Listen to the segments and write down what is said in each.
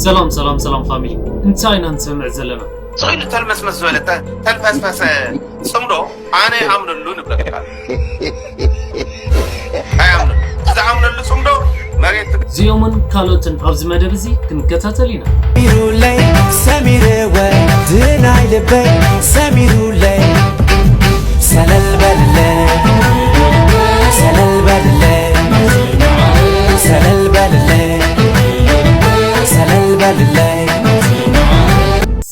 ሰላም ሰላም ሰላም ፋሚሊ፣ እንታይ ኢና ንሰምዕ ዘለና? ስቕ ኢሉ ተልመስመስ ዝበለ ተ- ተልፈስፈሰ ጽምዶ ኣነ ኣይኣምነሉ ንብለካ። ኣይኣምነሉ። ዝኣምነሉ ጽምዶ መሬት ትግ- እዚኦምን ካልኦትን ኣብዚ መደብ እዚ ክንከታተል ኢና። ሰሚሩለይ ሰሚርወ ድናይ ልበይ ሰሚሩለይ ሰለል በልለይ ሰለል በልለይ ሰለል በልለይ ሰለል በልለይ።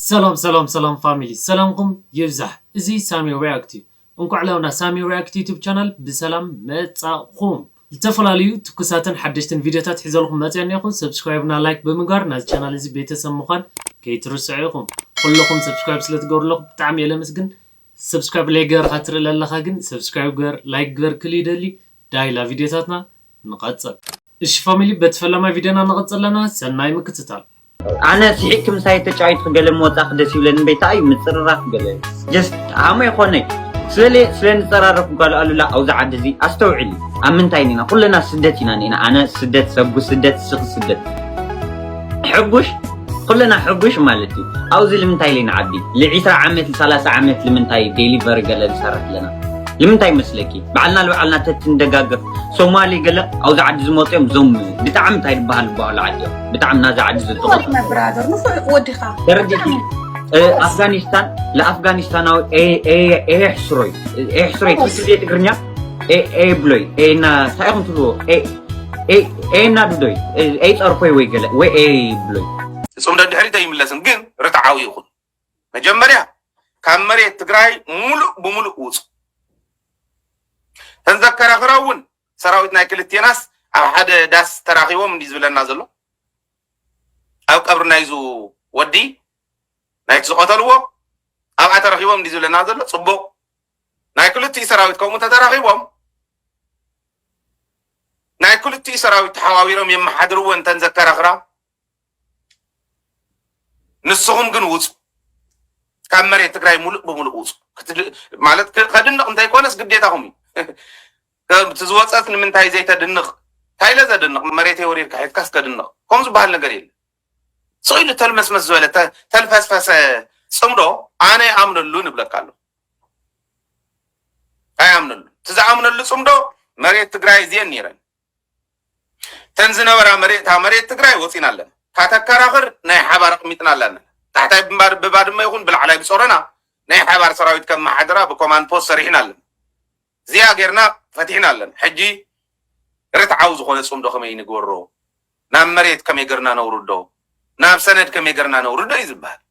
ሰላም ሰላም ሰላም ፋሚሊ፣ ሰላምኩም ይብዛሕ። እዚ ሳሚ ሪያክት እዩ። እንኳዕ ላውና ሳሚ ሪያክት ዩቱብ ቻናል ብሰላም መጻኹም። ዝተፈላለዩ ትኩሳትን ሓደሽትን ቪዲዮታት ሒዘልኩም መጽያ እኒኹ። ሰብስክራይብ እና ላይክ ብምግባር ናዚ ቻናል እዚ ቤተሰብ ምዃን ከይትርስዑ ኢኹም። ኩለኹም ሰብስክራይብ ስለ ትገብሩ ኣለኹም ብጣዕሚ እየ ለመስግን። ሰብስክራይብ ላይክ ገርካ ትርኢ ኣለኻ ግን ሰብስክራይብ ግበር፣ ላይክ ግበር ክል ይደሊ። ዳይላ ቪዲዮታትና ንቐጽል። እሺ ፋሚሊ፣ በቲ ፈለማይ ቪዲዮና ንቐጽል ኣለና። ሰናይ ምክትታል። ኣነ ስሒቅ ክምሳይ ተጫዊት ክገለ ምወጻ ክደስ ይብለኒ ቤታ እዩ ምጽርራፍ ገለ just ሃሞ ይኾነይ ስለ ስለ ንጸራረፍ ጓል ኣሉላ ኣብዚ ዓዲ እዚ ኣስተውዕሊ። ኣብ ምንታይ ኢና ኩለና ስደት ኢና ኒና፣ ኣነ ስደት፣ ሰጉ ስደት፣ ስኺ ስደት። ሕጉሽ ኩለና ሕጉሽ ማለት እዩ። ኣብዚ ልምንታይ ኢለ ንዓቢ ል20 ዓመት ል30 ዓመት ልምንታይ ዴሊቨሪ ገለ ንሰርሕ ኣለና? ልምንታይ መስለኪ ባዕልና ልባዕልና ተትንደጋገፍ? ሶማሊ ገለ ኣብዚ ዓዲ ዝመፁ እዮም ዞም ብጣዕሚ እንታይ ዝበሃል ዝበሃሉ ዓዲ እዮም። ብጣዕሚ ናዚ ዓዲ ዝጥቕሙ ትነብራደር ንፉዕ ወዲኻ ተረዲእኪ? እ፣ ኣፍጋኒስታን ለኣፍጋኒስታናዊ ኤ- ኤ- ኤ- ኤሕስሮይ ኤሕስሮይ ትግዜ ትግርኛ ኤ- ኤ ብሎይ ኤና እንታይ ኢኹም ትብልዎ? ኤ- ኤ- ኤና ዱዶይ ኤ ጸርፎይ ወይ ገለ ወይ ኤ ብሎይ። ጽምዶ ድሕሪት ኣይምለስን ግን ርትዓዊ ይኹን። መጀመርያ ካብ መሬት ትግራይ ሙሉእ ብሙሉእ ውፁ። ተን ዘከራኽራ እውን ሰራዊት ናይ ክልቴናስ ኣብ ሓደ ዳስ ተራኺቦም እንዲ ዝብለና ዘሎ ኣብ ቀብሪ ናይዙ ወዲ ናይቲ ዝቐተልዎ ኣብኣ ተረኺቦም እንዲ ዝብለና ዘሎ ጽቡቕ። ናይ ክልቲኡ ሰራዊት ከምኡ ተተራኺቦም ናይ ክልቲኡ ሰራዊት ተሓዋዊሮም የመሓድርዎ እንተን ዘከራኽራ ንስኹም ግን ውፁ፣ ካብ መሬት ትግራይ ሙሉእ ብሙሉእ ውፁ። ክትድ- ማለት ክ- ከድንቕ እንተይኮነስ ግዴታኹም እዩ። እቲ ዝወፀት ንምንታይ ዘይተድንቕ? እንታይ ኢለ ዘድንቕ? መሬተይ ወሪርካ ሒዝካስ ከድንቕ ከም ዝበሃል ነገር የለ። ስቕ ኢሉ ተልመስመስ ዝበለ ተ- ተልፈስፈሰ ፅምዶ ኣነ ይኣምነሉ ንብለካ ኣለኹ። ኣይኣምነሉ። እቲ ዝኣምነሉ ፅምዶ መሬት ትግራይ እዚአን ነይረን። ተን ዝነበራ መሬት እታ መሬት ትግራይ ወፂና ኣለና። እታ ተከራኽር ናይ ሓባር ኣቕሚጥና ኣለና። ታሕታይ ብባ- ብባድመ ይኹን ብላዕላይ ብፆረና ናይ ሓባር ሰራዊት ከም መሓደራ ብኮማንድ ፖስት ሰሪሕና ኣለና። እዚኣ ጌርና ፈቲሕና ኣለና። ሕጂ ርትዓዊ ዝኾነ ፅምዶ ከመይ ንግበሮ? ናብ መሬት ከመይ ገርና ነውርዶ? ናብ ሰነድ ከመይ ገርና ነውርዶ እዩ ዝበሃል።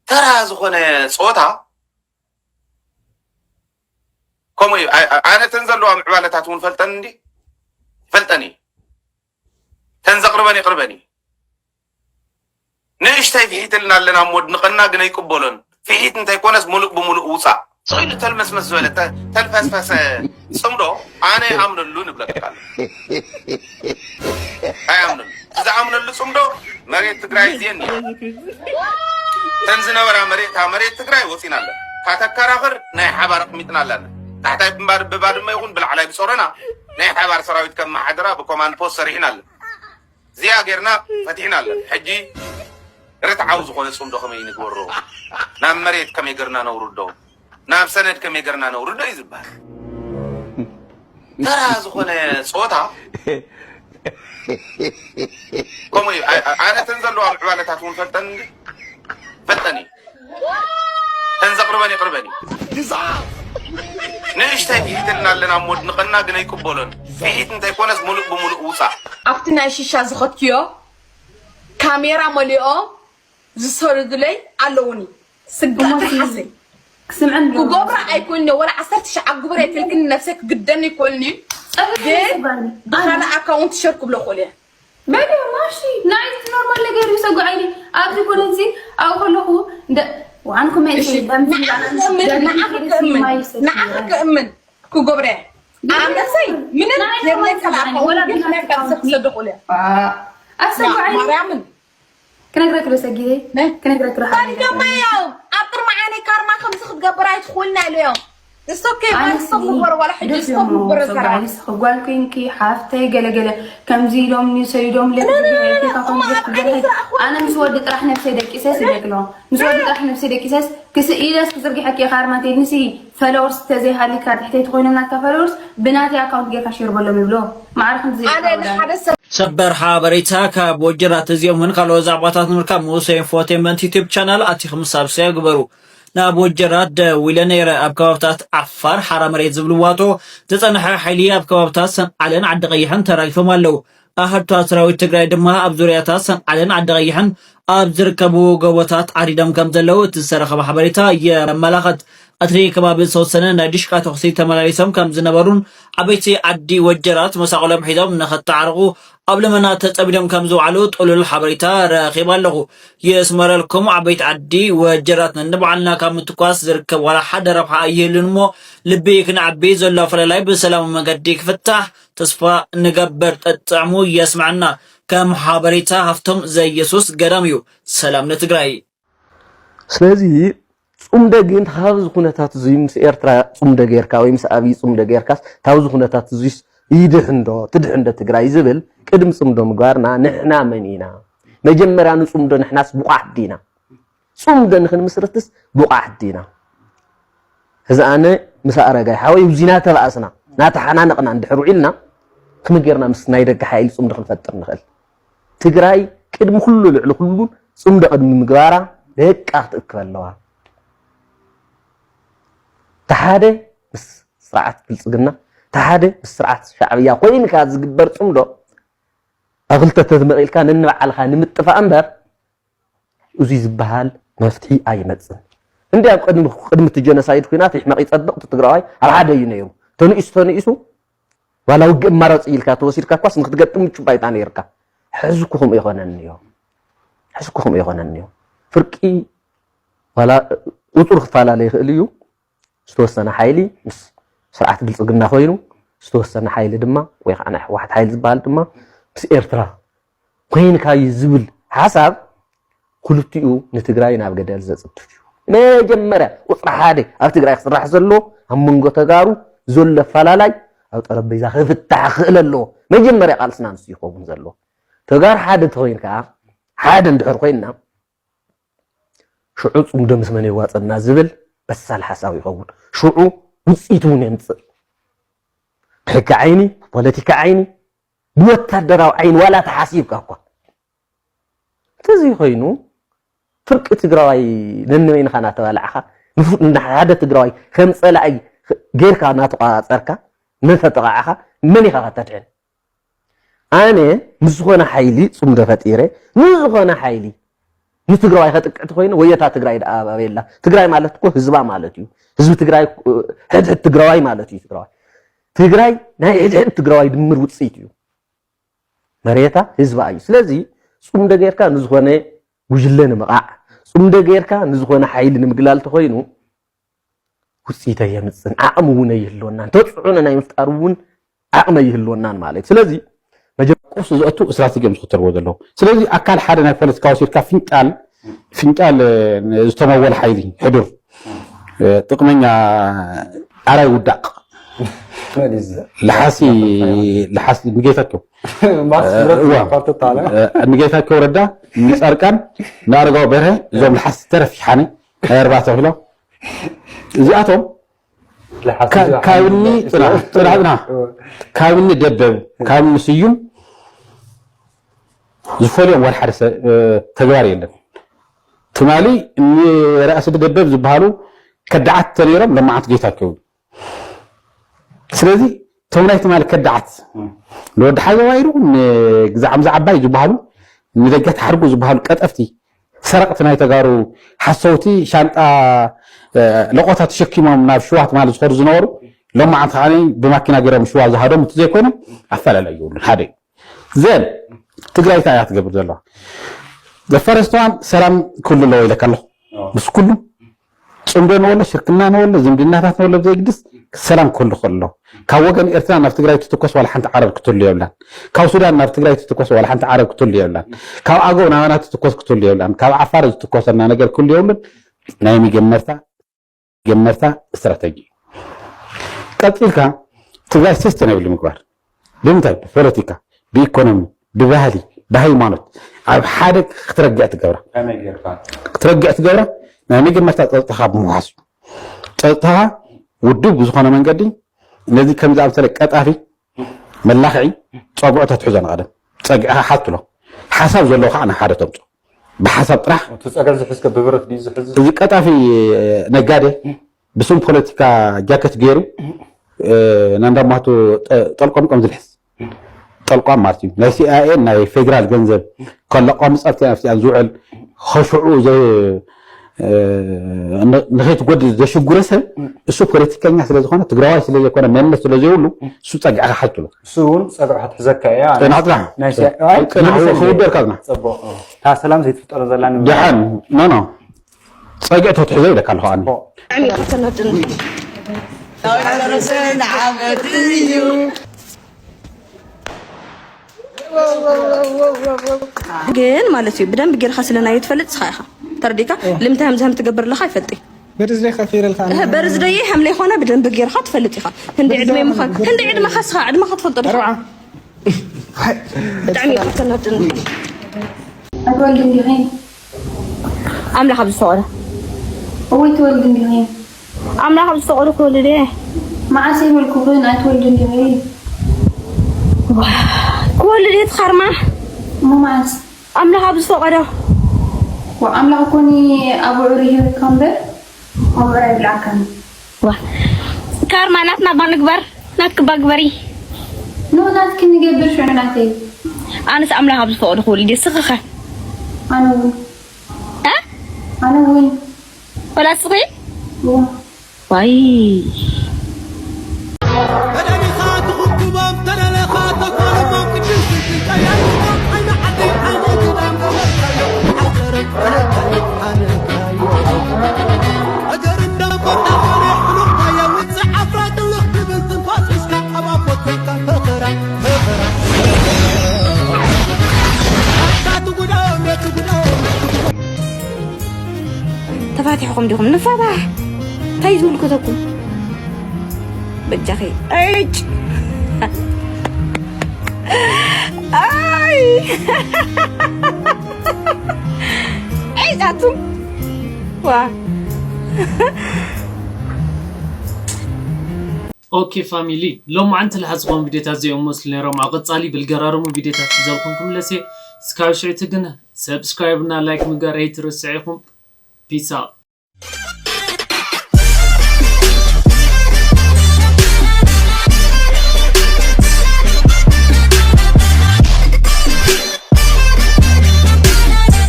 ተራ ዝኾነ ፀወታ ከምኡ እዩ። ኣይ- ኣይ- ኣነ ተን ዘለዋ ምዕባለታት እውን ፈልጠን እንዲ ፈልጠን እዩ። ተን ዘቕርበን ይቕርበን እዩ። ንእሽተይ ፍሒትልና ኣለና እሞ ድንቐና ግን ኣይቅበሎን። ፍሒት እንተይኮነስ ሙሉእ ብሙሉእ ውፃእ። ስቕ ኢሉ ተልመስመስ ዝበለ ተ- ተልፈስፈሰ ፅምዶ ኣነ ይኣምነሉ ንብለካ ኣሎ። ኣይኣምነሉ። ዝኣምነሉ ፅምዶ መሬት ትግራይ እዚአን እየን። ተን ዝነበራ መሬት እታ መሬት ትግራይ ወፂና ኣለና። እታ ተከራኽር ናይ ሓባር ኣቕሚጥና ኣለና። ታሕታይ ብባ- ብባድመ ይኹን ብላዕላይ ብፆረና ናይ ሓባር ሰራዊት ከም መሓደራ ብኮማንድ ፖስት ሰሪሕና ኣለና። እዚኣ ጌርና ፈቲሕና ኣለና። ሕጂ ርትዓዊ ዝኾነ ፅምዶ ከመይ ንግበሮ? ናብ መሬት ከመይ ገርና ነውርዶ? ናብ ሰነድ ከመይ ገርና ነውርዶ እዩ ዝበሃል። ተራ ዝኾነ ፀወታ ከምኡ እዩ። ኣይ- ኣይ- ኣነ ተን ዘለዋ ምዕባለታት እውን ፈልጠን እንዲ ፈልጠን እዩ። ተን ዘቕርበን ይቕርበን እዩ። ንእሽተይ ፍሒትልና ኣለና እሞ ድንቐና ግን ኣይቅበሎን። ፍሒት እንተይኮነስ ሙሉእ ብሙሉእ ውፃእ። ኣብቲ ናይ ሽሻ ዝኸትክዮ ካሜራ መሊኦ ዝሰሩዱለይ ኣለውኒ። ስጋ እሞ ትሓዘይ። ክስምዐን ክገብራ ኣይኮንኒ ወላ ዓሰርተ ሺሕ ዓጉብር የትልክኒ ነብሰይ ክግደኒ ይኮንኒ። ጸብሒ ግን ይባል። ብኻልእ ኣካውንት ሸር ክብሎ ክእል እየ። በዲ ማሺ ናይ ኖርማል ነገር እዩ። ሰጉ ዓይኒ ኣብዚ ኮነንሲ ኣብ ከለኹ እንደ ዋን ኮሜንት እሺ፣ በምዚ ንዓኺ ክእምን፣ ንዓኺ ክእምን፣ ንዓኺ ክእምን ክገብረ ኣነሰይ ምንም ናይ የብለይ ኖርማል ካልኣካውን ወላ ግን ብናትካ ናይ ካልሰ ክሰደቑ እያ። ኣሰጉ ዓይኒ ማርያምን ክነግረክ ዶ ሰጊረ? ነ? ክነግረክ ዶ? ታዲያ ደሞ ያው ኣብ ቅድሚ ዓይነይ ካርማ ከምዚ ክትገብር ኣይትኽእልና ኢለዮም። It's okay፣ ኣነ ባይስ ስኒ ክኽበር ዋላ ሕጂ ደስ ዝኸም ሞ ክኽበር ሰብኣይ ሰራ። ንስኺ ጓል ኮይንኪ ሓፍተይ ገለገለ ከምዚ ኢሎም ንሰይዶም ለ ኖ፣ ኖ፣ ኖ፣ ኖ፣ ኖ። ኣነ ምስ ወዲ ጥራሕ ነብሰይ ደቂሰስ ይደቅሎ ምስ ወዲ ጥራሕ ነብሰይ ደቂሰስ ክስ ኢለስ ክዝርግሐኪ ኢኻ ኣርማንቴ ንሲ ፈለወርስ ተዘይሃሊካ ትሕተይ ትኾይኖም ናትካ ፈለወርስ ብናተይ ኣካውንት ጌርካ ሼር በሎም ይብሎ። ማዕረ ከምዚ ዘይትኸውን። ሰበር ሓበሬታ ካብ ወጀራት። እዚኦም ምን ካልኦት ዛዕባታት ንምርካብ ንኡስ ኢንፎቴመንት ዩቲብ ቻናል ኣቲኹም ሳብስክራይብ ግበሩ። ናብ ወጀራት ደው ኢለ ነይረ። ኣብ ከባብታት ዓፋር ሓራ መሬት ዝብልዋቶ ዝጸንሐ ሓይሊ ኣብ ከባብታት ሰንዓለን ዓዲ ቀይሕን ተራጊፎም ኣለዉ። ኣሃዱታት ሰራዊት ትግራይ ድማ ኣብ ዙርያታት ሰንዓለን ዓዲ ቀይሕን ኣብ ዝርከቡ ጎቦታት ዓሪዶም ከም ዘለዉ እቲ ዝተረኸበ ሓበሬታ የመላኸት። ቀትሪ ከባቢ ዝተወሰነ ናይ ድሽቃ ተኹሲ ተመላሊሶም ከም ዝነበሩን ዓበይቲ ዓዲ ወጀራት መሳቕሎም ሒዞም ንኸተዓርቑ ኣብ ልመና ተጸሚዶም ከም ዝውዓሉ ጥሉል ሓበሬታ ረኺበ ኣለኹ። የስመረልኩም ዓበይቲ ዓዲ ወጀራት ነንባዕልና ካብ ምትኳስ ዝርከብ ዋላ ሓደ ረብሓ ኣይህልን እሞ ልቢ ክንዓቢ ዘሎ ኣፈላላይ ብሰላማዊ መንገዲ ክፍታሕ ተስፋ ንገብር። ጠጥዕሙ የስምዐና። ከም ሓበሬታ ሃፍቶም ዘየሱስ ገዳም እዩ። ሰላም ንትግራይ። ስለዚ ጽምዶ ግን ካብዚ ኩነታት እዚ ምስ ኤርትራ ጽምዶ ጌርካ ወይ ምስ ኣብይ ጽምዶ ጌርካስ ካብዚ ኩነታት እዚስ ይድሕን ዶ ትድሕን ዶ ትግራይ ዝብል ቅድሚ ጽምዶ ምግባርና ንሕና መን ኢና መጀመርያ ንጽምዶ ንሕናስ ብቋሕ ዲና ጽምዶ ንክንምስርትስ ብቋሕ ዲና እዚ ኣነ ምስ ኣረጋይ ሓወይ ውዚና ተባእስና ናተሓናነቕና እንድሕር ውዒልና ከመይ ጌርና ምስ ናይ ደገ ሓይሊ ጽምዶ ክንፈጥር ንኽእል ትግራይ ቅድሚ ኩሉ ልዕሊ ኩሉን ጽምዶ ቅድሚ ምግባራ ደቃ ክትእክብ ኣለዋ። ተሓደ ምስ ስርዓት ብልፅግና ተሓደ ምስ ስርዓት ሻዕብያ ኮይንካ ዝግበር ፅምዶ ኣብ ክልተ ተዝመቒልካ ነንባዕልኻ ንምጥፋእ እምበር እዙይ ዝበሃል መፍትሒ ኣይመፅን። እንዲ ኣብ ቅድሚ ቅድሚ እቲ ጀኖሳይድ ኩናት ይሕመቕ ይፀብቕ እቲ ትግራዋይ ኣብ ሓደ እዩ ነይሩ። ተንኢሱ ተንኢሱ ዋላ ውግእ ኣማራፂ ኢልካ ተወሲድካ እኳስ ንክትገጥም ምቹ ባይታ ነይርካ። ሕዚ እኮ ከምኡ ይኾነኒ እዮ። ሕዚ እኮ ከምኡ ይኾነኒ እዮ። ፍርቂ ዋላ ቁፅሩ ክፈላለ ይኽእል እዩ። ዝተወሰነ ሓይሊ ምስ ስርዓት ብልፅግና ኮይኑ ዝተወሰነ ሓይሊ ድማ ወይ ከዓ ናይ ህወሓት ሓይሊ ዝበሃል ድማ ምስ ኤርትራ ኮይንካ እዩ ዝብል ሓሳብ ክልቲኡ ንትግራይ ናብ ገደል ዘፅድፍ እዩ። መጀመርያ ቁፅሪ ሓደ ኣብ ትግራይ ክስራሕ ዘለዎ ኣብ መንጎ ተጋሩ ዘሎ ኣፈላላይ ኣብ ጠረጴዛ ክፍታሕ ክኽእል ኣለዎ። መጀመርያ ቃልስና ንሱ ይኸውን ዘለዎ። ተጋሩ ሓደ እንተኾይንካ ሓደ እንድሕር ኮይንና ሽዑ ፅምዶ ምስ መን የዋፀና ዝብል በሳል ሓሳብ ይኸውን። ሽዑ ውፅኢት እውን የምፅእ። ብሕጊ ዓይኒ፣ ብፖለቲካ ዓይኒ፣ ብወታደራዊ ዓይኒ ዋላ ተሓሲብካ እኳ እንተዘይኮይኑ ፍርቂ ትግራዋይ ነንበይንኻ እናተባላዕኻ ንፉ- ንሓደ ትግራዋይ ከም ፀላኢ ጌርካ እናተቋፃፀርካ እናተጠቓዕኻ መን ኢኻ ከተድሕን? ኣነ ምስ ዝኾነ ሓይሊ ፅምዶ ፈጢረ ንዝኾነ ሓይሊ ንትግራዋይ ከጥቅዕ ተኮይኑ ወየታ ትግራይ ደኣ ኣበየላ ትግራይ ማለት እኮ ህዝባ ማለት እዩ ህዝቢ ትግራይ ሕድሕድ ትግራዋይ ማለት እዩ ትግራዋይ ትግራይ ናይ ሕድሕድ ትግራዋይ ድምር ውፅኢት እዩ መሬታ ህዝባ እዩ ስለዚ ፅምዶ ጌርካ ንዝኾነ ጉጅለ ንምቓዕ ፅምዶ ጌርካ ንዝኾነ ሓይሊ ንምግላል ተኮይኑ ውፅኢት ኣየምፅን ዓቕሚ እውን ኣይህልወናን ተፅዕኖ ናይ ምፍጣር እውን ዓቕሚ ኣይህልወናን ማለት እዩ ስለዚ መጀመ- ቁስ ዘእቱ ስትራተጂ እዮም ዝኽተልዎ ዘለዉ ስለዚ ኣካል ሓደ ናይ ፖለቲካ ወሲድካ ፍንጫል ፍንጫል ዝተመወል ሓይሊ ሕዱር ጥቕመኛ ኣራይ ውዳቕ ለሓሲ ለሓሲ ንጌታቸው ንጌታቸው ረዳ ንፃርቃን ንኣረጋዊ በርሀ እዞም ለሓሲ ተረፊሓነ ናይ ኣርባዕተ ኪሎ እዚኣቶም ካብኒ ፅና ፅና ፅና ካብኒ ደበብ ካብኒ ስዩም ዝፈልዮም ወላ ሓደ ተግባር የለን ትማሊ ንራእሲ ደበብ ዝበሃሉ ከዳዓት ተነይሮም ለማዓት ጌታቸው ስለዚ እቶም ናይ ትማሊ ከዳዓት ንወዲ ሓዘዋይ ሩ ንግዛዕ ምዛ ዓባይ ዝበሃሉ ንደገት ሓርጉ ዝበሃሉ ቀጠፍቲ ሰረቕቲ ናይ ተጋሩ ሓሰውቲ ሻንጣ ለቆታ ተሸኪሞም ናብ ሽዋ ትማሊ ዝኸዱ ዝነበሩ ሎማዓንቲ ከዓ ብማኪና ገይሮም ሽዋ ዝሃዶም እቲ ዘይኮይኖም ኣፈላላይ ይብሉን ሓደ እዩ ዘን ትግራይ እንታይ እያ ትገብር ዘለዋ ዘፈረስተዋን ሰላም ክህሉ ኣለዎ ኢለካ ኣለኹ ምስ ኩሉ ፅምዶ ንወሎ ሽርክና ንወሎ ዝምድናታት ንወሎ ብዘይግድስ ሰላም ክህሉ ከሎ ካብ ወገን ኤርትራ ናብ ትግራይ ትትኮስ ዋላ ሓንቲ ዓረብ ክትህሉ የብላን ካብ ሱዳን ናብ ትግራይ ትትኮስ ዋላ ሓንቲ ዓረብ ክትህሉ የብላን ካብ ኣገው ናባና ትትኮስ ክትህሉ የብላን ካብ ዓፋር ዝትኮሰና ነገር ክህሉ የብሉን ናይ መጀመርታ መጀመርታ ስትራተጂ እዩ ቀፂልካ ትግራይ ሰስተናብል ምግባር ብምንታይ ብፖለቲካ ብኢኮኖሚ ብባህሊ ብሃይማኖት ኣብ ሓደ ክትረግዕ ትገብራ ክትረግዕ ትገብራ ናይ መጀመርታ ፀጥታኻ ብምውሓስ እዩ። ፀጥታኻ ውድብ ብዝኾነ መንገዲ ነዚ ከም ዝኣምሰለ ቀጣፊ መላኽዒ ፀጉዑ ተትሕዞ ንቐደም ፀግዕኻ ሓትሎ ሓሳብ ዘለዎ ከዓ ናብ ሓደ ተምፅኦ ብሓሳብ ጥራሕ እቲ ፀገር ዝሕዝከ ብብረት ድዩ ዝሕዝ እዚ ቀጣፊ ነጋዴ ብስም ፖለቲካ ጃከት ገይሩ ናንዳማቱ ጠልቆም ከም ዝልሕስ ጠልቋም ማለት እዩ ናይ ሲኣይኤ ናይ ፌደራል ገንዘብ ከለቋምፅ ኣብቲኣን ኣብቲኣን ዝውዕል ኸሽዑ ንኸይትጎድእ ዘሽጉረ ሰብ እሱ ፖለቲከኛ ስለዝኾነ ትግራዋይ ስለዘይኮነ መንነት ስለዘይብሉ እሱ ፀግዕኻ ሓትሎ እሱ እውን ፀግዑ ክትሕዘካ እያ ናትራ ክውደልካ ዝና እታ ሰላም ዘይትፍጠሮ ዘላ ደሓን ኖ ኖ ፀግዒ ተትሕዞ ኢለካ ኣለኹ ኣነ ግን ማለት እዩ ብደንብ ጌርካ ስለ ናይ ትፈልጥ ስኻ ኢኻ ተረዲካ ልምንታይ ከምዚ ከም ትገብር ኣለካ ይፈልጥ እዩ በርዝደይ ከፊረልካ እህ በርዝደይ ከምለይ ኾነ ብደንብ ጌርካ ትፈልጥ ኢኻ ህንዲ ዕድመ ምኻ ህንዲ ዕድመኻ ስኻ ዕድመኻ ትፈልጦ ዲኻ ብጣዕሚ ተናድን ኣይትወልድን ዲኺ ኣምላኽ ኣብ ዝፈቐዶ እወ ኣይትወልድን ዲኺ ኣምላኽ ኣብ ዝፈቐዶ ክወልድ እየ መዓስ ይበልኩኽን ኣይትወልድን ዲኺ ክወልድ እየ ትኻርማ እሞ መዓስ ኣምላኽ ኣብ ዝፈቐዶ ኣምላኽ ኮኒ ኣብ ውዕሩ ይህብካ እምበር ኣብ ውዕሩ ኣይብልዓካን ካርማ ናትና ባ ንግበር ናትክባ ግበሪ ኖ ናትኪ ንገብር ሽዑ ናተይ ኣነስ ኣምላኽ ኣብ ዝፈቐዶ ክውልድ እየ ስኽኸ ኣነ እውን ኣነ እውን ወላ ስኺ ዋይ ተፋቲሕኹም ዲኹም ንፋታሕ እንታይ ዝምልከተኩም በጃኺ እጭ ኣይ ዒዛቱ ዋ ኦኬ ፋሚሊ ሎማዓንቲ ልሓዝኹም ቪድዮታት እዚኦም መስሉ ነይሮም ኣብ ቀፃሊ ብልገራርሙ ቪድዮታት ሒዘልኩም ክምለስ እየ እስካብ ሽዕቲ ግን ሰብስክራይብ እና ላይክ ምግባር ኣይትረስዑ ኢኹም ፒስ ኣውት